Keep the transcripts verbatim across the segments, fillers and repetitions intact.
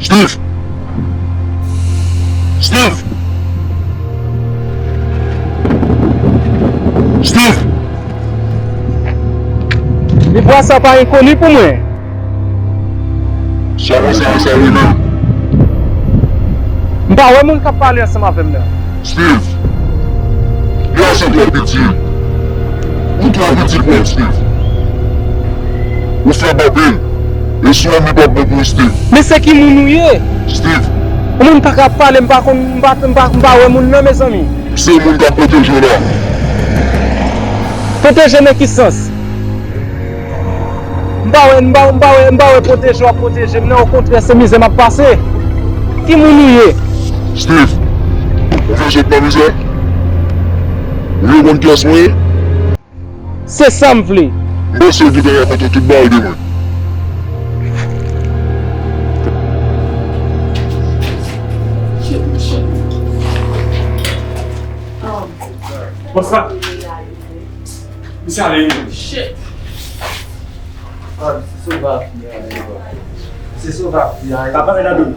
Steve! Steve! Steve! Vwa sa pa enkoni pou mwen. Sa mwen sa, sa wi menm. M pa wè moun k ap pale ansanm avè m nan. Steve, gason twò piti. Ou twò piti pou mwen, Steve. Ou fè bòbin. E si w anvi pa bon pou ou, Steve. Men se ki moun ou ye? Steve. Yon moun pa ka pale, m pa konn, m pa, m pa, m pa wè moun nan, mezanmi. Se moun k ap pwoteje w la. Pwoteje nan ki sans? M pa wè, m pa, m pa wè, m pa wè pwoteje w ap pwoteje m nan, okontrè, se mizè m ap pase. Ki moun ou ye? Steve, ou vle sot nan mizè? Ou vle konn kiyès mwen ye? Se sa m vle. M panse w gentan rakonte tout bagay de mwen. Bòs la. Misye ale wi. Shit. Ah, se sovè fi a, se sovè fi a. Papa, men nan dou.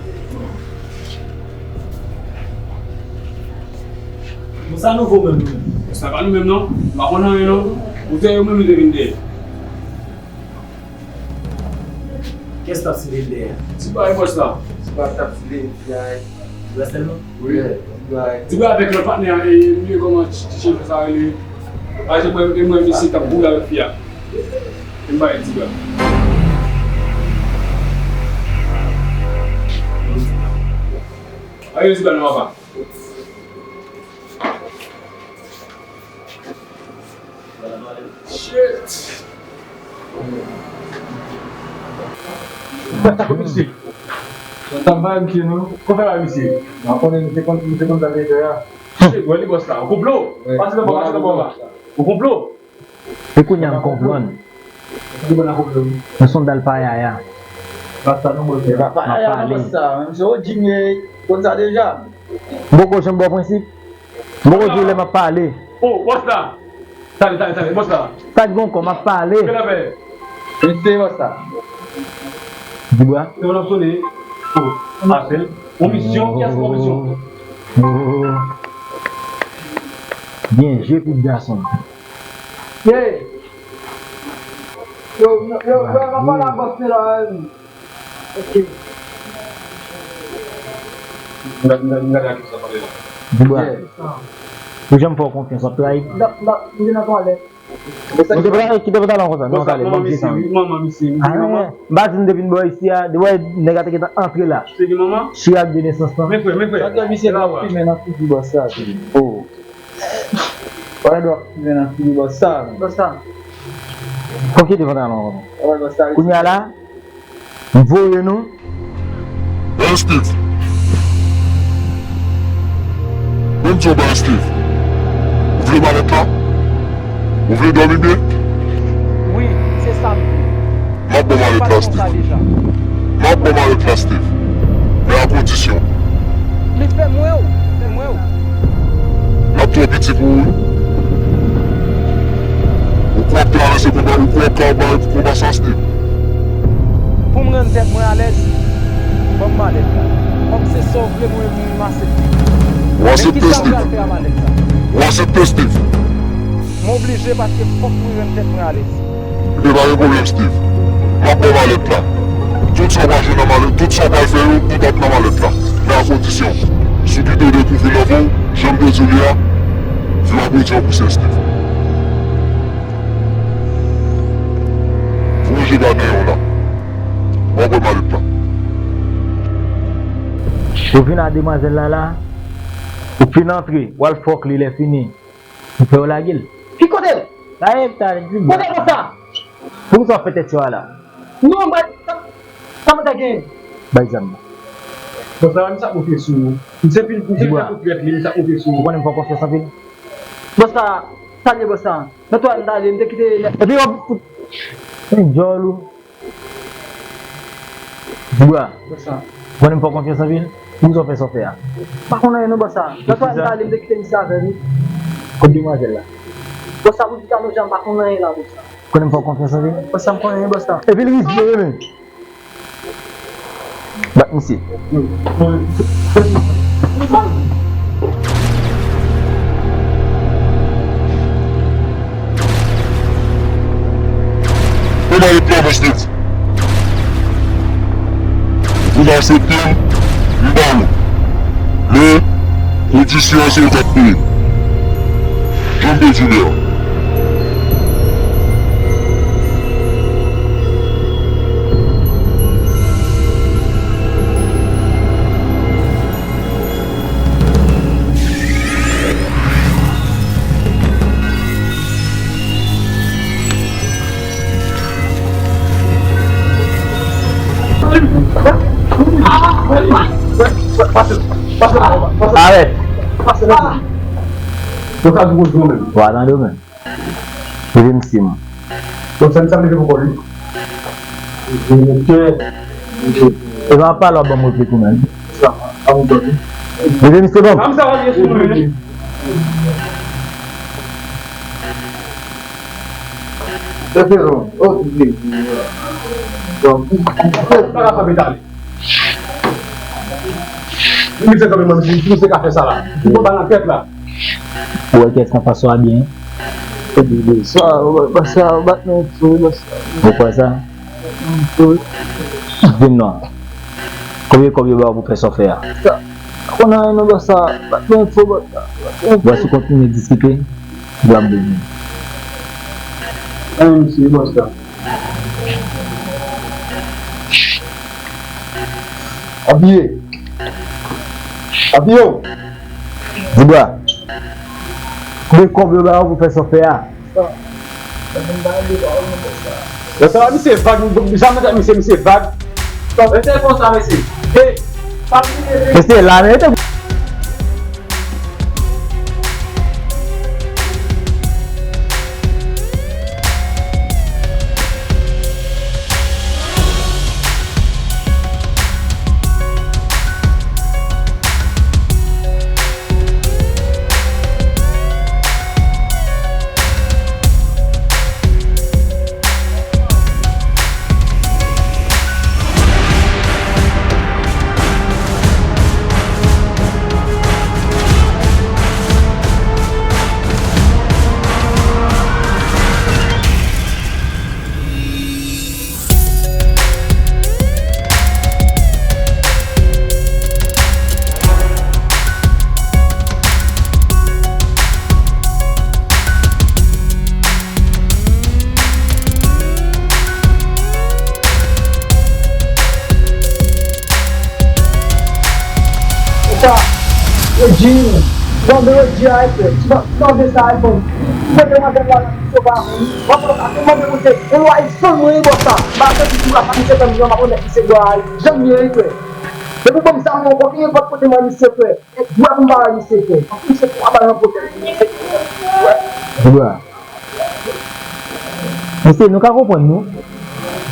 Bon, sa nouvo menm nou. Sa pa nou menm non. M pa konn anyen non. Ou fè yo menm li te vin dèyè. Kiyès t ap sele dèyè? Ti bwa e bòs la. Ti bwa t ap sele fi a. Ti bwa sèlman? Wi. Ti bwa. Ti bwa avèk lòt patnè a, e, li kòman ti, ti chen sa rele. Pa egzanp, e mwen, mesye k ap boule avèk fi a. E m bay ti bwa. Ayo, ti bwa nan papa. Shit! Sa k ap pase? Sa bay misye non. Kòman fè la misye? Mwen konnen misye konn, misye konn sa misye fè a. Shit, wè li bòs la. Ou konplo? Pase nan bò, pase nan bò la. Ou konplo? E kounye a m konprann. Ou konprann a konplo wi. Nan sondal payaya. Basta non bòs la. M ap pale. Basta, menm si ou di m konn sa deja. M poko janm ba w prensip. M poko di w lè m ap pale. Oh, bòs la. Tande, tande, tande, bòs la. Sa k gen ankò, m ap pale. Gen afè. Mesye, bòs la. Di bwa. Se yon ap sone. Oh, apèl. Yon misyon, kiyès ki yon misyon? Oh. Byen jwe, pitit gason. Ye. Yo, yo, yo, yo, pa pale a bòs la, wi. Ok. M gade, m gade, m gade a kisa pale la. Di bwa. Ou janm fè w konfyans, w ap trayi. M t ap, m t ap, m te nan twalèt. Ou te pral kite pantalon konsa, non, tande, manman misye, wi, manman misye, wi, manman. M pa di m te vin bò isi a, depi w wè nèg la te gentan antre la. Chira ak de nesans lan. Men frè, men frè. Sa misye la, w ap fimen nan figi bòs la, wi. Oh. Wè dwa fimen nan figi bòs sa. Bòs sa. Fò w kite pantalon an. Wè bòs sa. Kounye a la, m voye nou. Bon, Steve. Bon, di w bagay, Steve. Ou vle malèt la? Ou vle dòmi byen? Wi, se sa m vle. M ap ba w malèt la, Steve. M ap ba w malèt la, Steve. Men a kondisyon. Men fè m wè w, fè m wè w. L ap twò piti pou ou wi. Ou kwè w ap travèse konba, ou kwè w ap ka bay konba sa, Steve? Pou m rann tèt mwen alèz, ban m malèt la. Kòm se sa w vle, mwen menm m aksepte. Ou aksepte, Steve? Men kisa m pral fè a malèt sa? Ou aksepte, Steve? M oblije paske fòk mwen rann tèt mwen alèz. Ebyen pa gen pwoblèm, Steve. M ap ba w malèt la. Tout sa w pral jwenn nan malèt, tout sa w pral fè yo, tout ap nan malèt la. Men a kondisyon, si w kite w dekouvri nan vo w, jan m te di w li a, vi w ap redi an pousè, Steve. Voye je ba dèyè w la. W ap wè malèt la. Ou vin a demwazèl la la, ou fin antre, w al fòk li lè fini. Ou fè yo lage l. Ki kote l? Sa e ta di. Kote konsa? Poukisa w fè tèt cho a la? Non, bay, sa, sa mwen ta gen? Bay zam nan. Bòs la, m sa monte sou ou. M se pil, m se pil kou trèt li, m sa monte sou ou. Ou konnen m fè w konfyans anpil? Bòs la, sa l ye bòs la? Nan twalèt m t ale, m te kite. Epi w ap fout. Men djòl ou. Bwa. Bòs la. Ou konnen m fè w konfyans anpil? Poukisa w fè sa w fè a? M pa konn anyen non bòs la. Nan twalèt m t ale, m te kite misye avè l wi. Kot demwazèl la? Bòs la, pou di ta nou jan, m pa konn anyen la bòs la. Ou konnen m fè w konfyans anpil? Bòs la, m konnen bòs la. Epi l rizye wi men. Bat misye. Kòman yo pran bòs nèt? Ou pa aksepte m, m ba ou. Men, kondisyon an se ou k ap peye. Jan m te di w yè. Arèt. Wa tande w menm. Leve misye, man. Donk, sa, sa leve pou kò li. E pa pale w ap ban m replik ou menm. Leve misye, ban m. Misye kanpe, man, misye ka fè sa la. Misye konn ba nan tèt la. Ou wè kès nan fason a byen? Sa, sa, bat men fou, sa. Ou kwè sa? Di m non. Konbyen kòb yo ba w pou fè sa w fè a? Sa, pa konn anyen non, bòs sa, bat men fou, bòs sa. Bòs, si w kontinye diskite, w ap bezwen. Anyen, mesye, bòs sa. Apiye. Apiye w. Dibwa. Konbyen kòb yo ba w pou fè sa w fè a? Sa, sa, misye vag, janm tande misye, misye vag. Sa, mesye, konsa, mesye. E, pa vin rete. Mesye, la, men rete. Sa, yo di, tande yo di a, epi, tande sa, epi, mwen demwazèl la, se pa, w ap, w ap mande mwen se, e lwa, e son mwen, bòs sa, m pa santi tou la, pa misye fè m jan, m ap remèt misye bwa, janm ye, frè. Depi bon, sa, mwen, kontinye, pa kote mwen, misye, frè. E dwa pou m pa wè misye, frè. Paske misye twa bal nan pwotèy, misye, frè. Dwa. Mesye, nou ka konprann nou?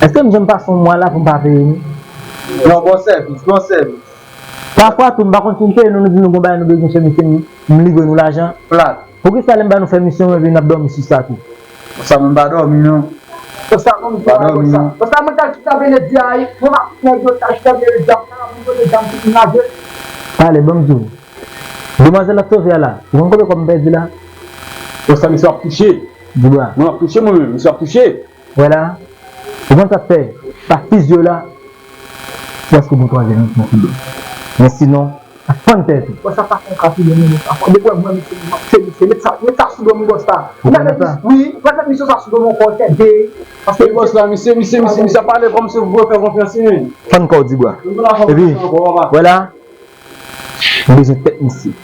Èske m janm pase yon mwa la pou m pa peye nou? Non, bon sèvis, bon sèvis. Pafwa tou, m pa konn si n peye nou, nou di nou gon bagay nou bezwen fè, mesye, m, m livre nou lajan. Plat. Poukisa lè m ba nou fè misyon, epi n ap dòmi sou sa tou? Sa, mwen pa dòmi, non. Konsa, mwen pa dòmi, non. Konsa, mwen t al chita Venedya, mwen pa nèg yo t al chita Venedya, mwen pa nèg yo t al chita Venedya. Pale, ban m di w. Demwazèl ap sove a la. Ou konn konbyen kòb m pèdi la? Konsa, misye ap touche. Dibwa. Mwen ap touche mwen menm, misye ap touche. Wè la. Ou konn sa k fè? Pa fizye w la. Se paske w gon twazyèm misyon sou do. Men sinon, ap fann tèt ou. Bòs sa pa fè yon ka touye moun, sa. Depi w wè mwen, misye, misye, misye, met sa, met sa sou do m, bòs sa. Ou konn sa? Wi, ou met misye sa sou do m ankò, tèt de. Paske bòs la, misye, misye, misye, misye ap pale kòmsi ou fè konfyans li, men. Fann kò w, Dibwa. Epi, wè la, m bezwen tèt misye.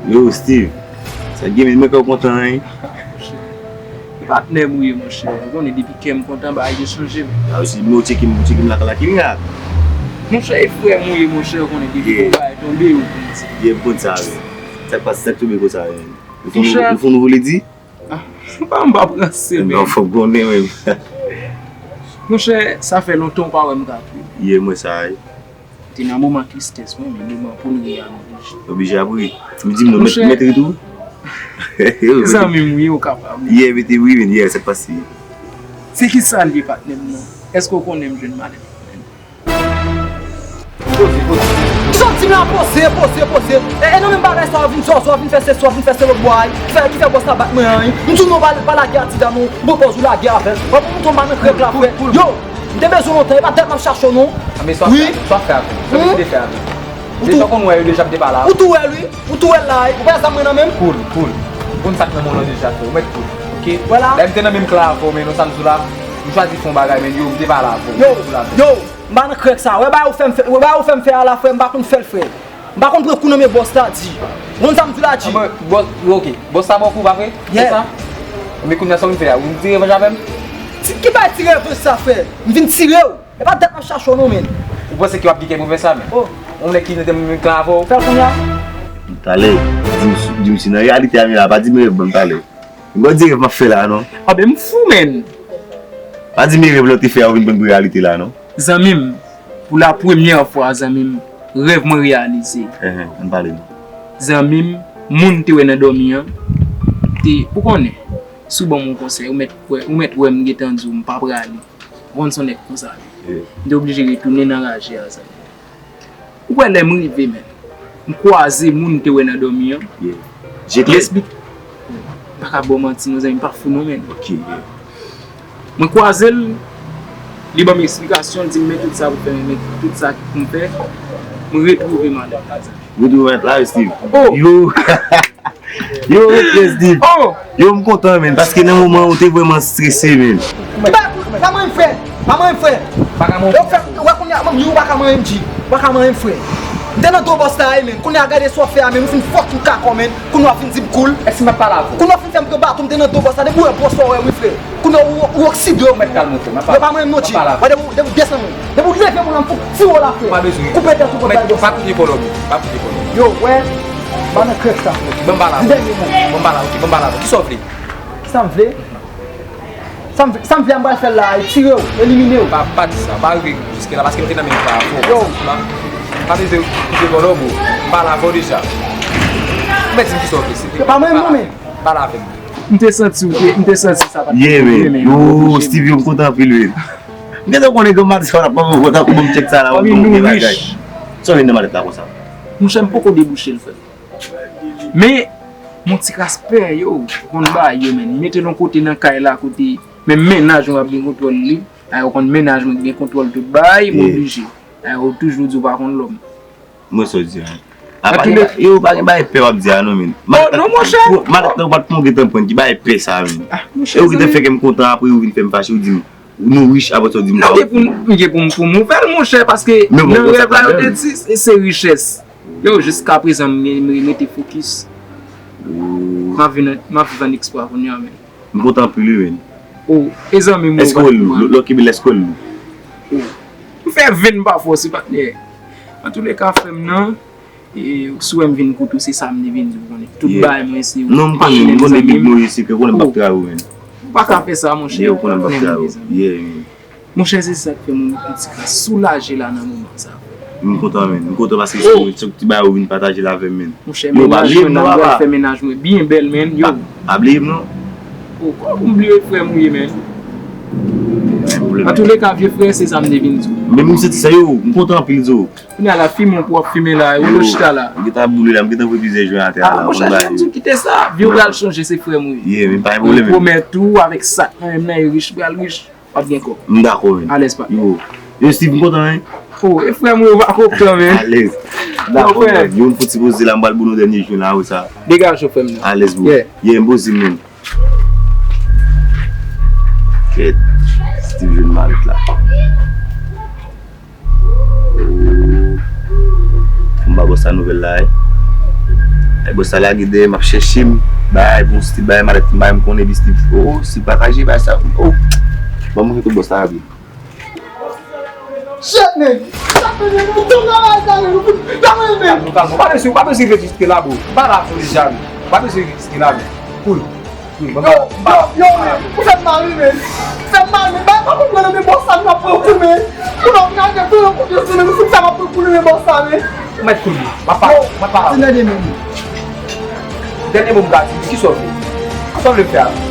Yo, Steve. Sa gen, men mwen kè w kontan, wi. Patnè m ou ye, monchè. Ou konnen depi kè m kontan, bagay yo chanje, men. A, si men ou tcheke m, ou tcheke m lakay la, ki mirak? Monchè, e frè m ou ye, monchè, ou konnen depi Yeah. Gon bagay tonbe, ou konn sa. Yeah, m konn sa, men. Sa k pase, sa k tonbe konsa, men? Ou fè nou, Monchè. Ou fè nou vle di? Ah, pa m pa pranse, men. Non, fòk konnen, men. Monchè, sa fè lontan ou pa wè m ka ap ri. Yeah, mwen sa, wi. Te nan moman tristès mwen, men moman pou n ri a, m oblije. Oblije ap ri. M di m non, mèt, Monchè. Mèt ri tou. Zanmi m, wi, ou kapab. Yeah, mete wi, men, yeah, sa k pase. Se ki sa l ye, patnè m nan? Èske w konnen m jwenn malèt? Poze, poze. Sa w di m la, poze, poze, poze. E, e nan menm bagay sa, w vin zòzò, w vin fè sesi, w vin fè se lòt bwa, ki fè, ki fè bòs la bat mwen an, wi. M di w non, pa, pa lage a ti dam, non. Bon, pòz ou lage avè l. W ap montre w pa nan krèk la, frè. Yo! M te bezwen w lontan, e pa dat m ap chache w non. A, men sa w ap fè, sa w ap fè avè m? Sa w deside fè avè m? Deja w konn wè yo deja m te pale avè w. Ou tou wè l wi, ou tou wè l la wi. Ou pa zam mwen nan men m? Cool, cool. Ou konn sa k nan men w lan deja, frè. Ou mèt cool, oke? Vwala. Lè m te nan menm klan avè w, men non, sa m di w la, m chwazi fè yon bagay, men yo, m te pale avè w. Yo, yo, m pa nan krèk sa. Wè bagay ou fè m fè, wè bagay ou fè m fè a la, frè, m pa konn fè l, frè. M pa konn pran kou nan men bòs la, di. Ou konn sa m di w la, di. Anben, bòs, oke. Bòs sa ba w kou, pa vre? Yeah. Se sa? Men kounye a sa w vin fè a, ou vin tire revanj avè m? Ti, ki bay ti revanj sa, frè? M vin tire w. E pa dat m ap chache w non, men. Ou panse ke w ap gen kè pou fè sa, men? Oh. Yon nèg ki nan menm klan avè w. Fè l kounye a. Talè, di m si, di m si nan reyalite a, men la, pa di m rèv ban m talè. M pa di rèv m ap fè la, non. Anben, m fou, men. Pa di m rèv lè w te fè a, ou vin pran pou reyalite la, non. Zanmi m, pou la premyè fwa, zanmi m, rèv mwen reyalize. Enhen, ann pale non. Zanmi m, moun te wè nan dòmi an, te, ou konnen, si w ban m yon konsèy, ou mèt wè, ou mèt wè m gentan di w m pa prale. Ou konn se yon nèg konsa. Yeah. M te oblije retounen nan raje a, zanmi. Ou wè lè m rive, men, m kwaze moun m te wè nan dòmi an. Yeah. Jete. Li esplike. M pa ka ba w manti non, zanmi, m pa fou non, men. Ok, yeah. Mwen kwaze l, li ban m eksplikasyon, li di m men tout sa pou fè, men tout sa pou m fè. Mwen retwouve malèt la, zanmi. Retwouve malèt la, Steve. Oh! Yo! Yo, respè, Steve. Oh! Yo, m kontan, men, paske nan moman ou te vrèman strese, men. Ki bagay pou, pa manyen m, frè. Pa manyen m, frè. Pa ka manyen w. Yo, frè, ou wè kounye a, manm, yo, ou pa ka manyen m, G. Ou pa ka manyen m, frè. M te nan do bòs la, wi, men. Kounye a, gade sa w fè a, men. Ou fin fucking kakò, men. Kounye a, w ap vin di m cool. Èske m ap pale avè w? Kounye a, w fin fè m pran baton, m te nan do bòs la. Depi w wè bòs la, w wè, wi, frè. Kounye a, ou, ou okside w. Ou mèt kalme w, frè. M ap pale. Yo, pa manyen m, non, G. M ap pale avè w. Depi w desann mwen. Depi w leve mwen la, m fout tire w la, frè. Ou pa bezwen. Koupe tèt ou, kont bagay bòs la. Pa koute kòlòm. Pa koute kòlòm. Yo, wè. M pa nan krèk sa, frè. Ban m pale avè w. Di dènye mo. Ban m pale avè w, ok? Ban m pale avè w. Kisa w vle? Kisa m vle? Sa m, sa m vle a, m pral fè l la, tire w, elimine w. Pa, pa di sa, pa rive jiske la, paske m te nan menm klan avè w. Yo. Pa bezwen koupe kòlòm, bro. M pale avè w deja. Ou mèt di m kisa w vle, se vre. Yo, pa mwen, non, men. Pale avè m. M te santi w te, m te santi sa pa t Yeah, man. Yo, Steve, yo, m kontan anpil, man. M gentan konnen ke maten sa w ap pran pou tankou ban m tchèk sa la, w ap ban m bagay. Sa w vin nan malèt la konsa? Monchè, m poko debouche l, frè. Men, yon ti kras pè, yo, konn bay yo, men. Mete l yon kote nan kay la, kote menm mennaj mwen ap gen kontwòl li. Ay, ou konn mennaj mwen gen kontwòl tout bay, m oblije. Ay, ou toujou di w pa konn lòm. Mwen sa w di a. A, pa gen ba-, yo, pa gen bagay pè w ap di a, non, men. Non, monchè. Malèt la, ou pa t konn gentan pran, ki bagay pè sa, men. E ou gentan fè kè m kontan, apre ou vin fè m fache, ou di m, nou rich, apre sa w di m sa. M gen pou m, m gen pou m, pou m ouvè l, monchè, paske nan rèv la, yo te di, se, se richès. Yo, jiskaprezan, m, m rete fokis. M ap vin, m ap viv an eksplwa kounye a, men. M kontan anpil, wi, men. Oh, e zanmi m, ou pa konprann. Èske w lou? Lè w kenbe l, èske w lou? Oh. M fè venn pafwa osi, patnè. Antouleka, frè m nan, e, si w wè m vin koute w, se sa m te vin di w, konnen. Tout bagay mwen se ou. Non, m konnen, m konnen Big Moise, se ke konnen m p ap travay, men. Ou pa ka fè sa, monchè. Yeah, ou konnen m p ap travay. Yeah, yeah. Monchè, se sa k fè mwen yon ti ka soulaje la nan moman sa. M kontan, men. M kontan paske se yon ti bagay ou vin pataje l avè m, men. Monchè, mennaj mwen nan pral fè mennaj mwen byen bèl, men. Yo. Pa bliye m, non. Oh, kòman pou m bliye frè m ou ye, men? Antouleka, vye frè, se sa m te vin di w. Men m santi sa, yo, m kontan anpil, zo. Kounye a la, fimen w pou w ap fimen la, ou chita la. M gentan boule la, m gentan voye plizyè jwen atè a la. Ah, monchè, jan m di w kite sa, vye w pral chanje, se frè m ou ye. Yeah, men pa gen pwoblèm. Mwen pwomèt ou, avèk sa k nan men m nan, e rich pral rich. W ap gen kòb. M dakò, men. Alèz, patnè. Yo. Yo, Steve, m kontan, wi. Oh, e frè m, yo, pa kontan, men. Alèz. M dakò, men. Yo, m fouti poze la, m pral ba w yon dènye jwen la, wi, sa. Degaje w, frè m, nan. Alèz, bro. Yeah. Yeah, m poze m menm. Kèt. Steve jwenn malèt la. Oh. M ba bòs la nouvèl la, wi. Bòs la lage dèyè m ap chèche m, bay, bon, Steve bay malèt m, bay, m konnen epi Steve, oh, Steve pataje, bay sa, oh, ban m moute kote bòs la, wi. Shit, man! Shit, man! Nou tou travay sa, man! Nou tou travay, man! Kalm, kalm, ou pa bezwen, ou pa bezwen registre la, bro. M pa la pou li, Jami. Ou pa bezwen registre la, man. Cool. Yo, yo, yo, man, ou fè m mal, wi, man. Ou fè m mal, man. Bay, pa konprann, men bòs sa, m ap pran kou, man. Ou nan gade tou yon kote sou, men, sou sa, m ap pran kou, men bòs sa, man. Ou mèt kou, man. M ap pale, m ap pale. Ti nèg de men. Dènye mo m ka di, kisa w vle? Kisa w vle m fè a?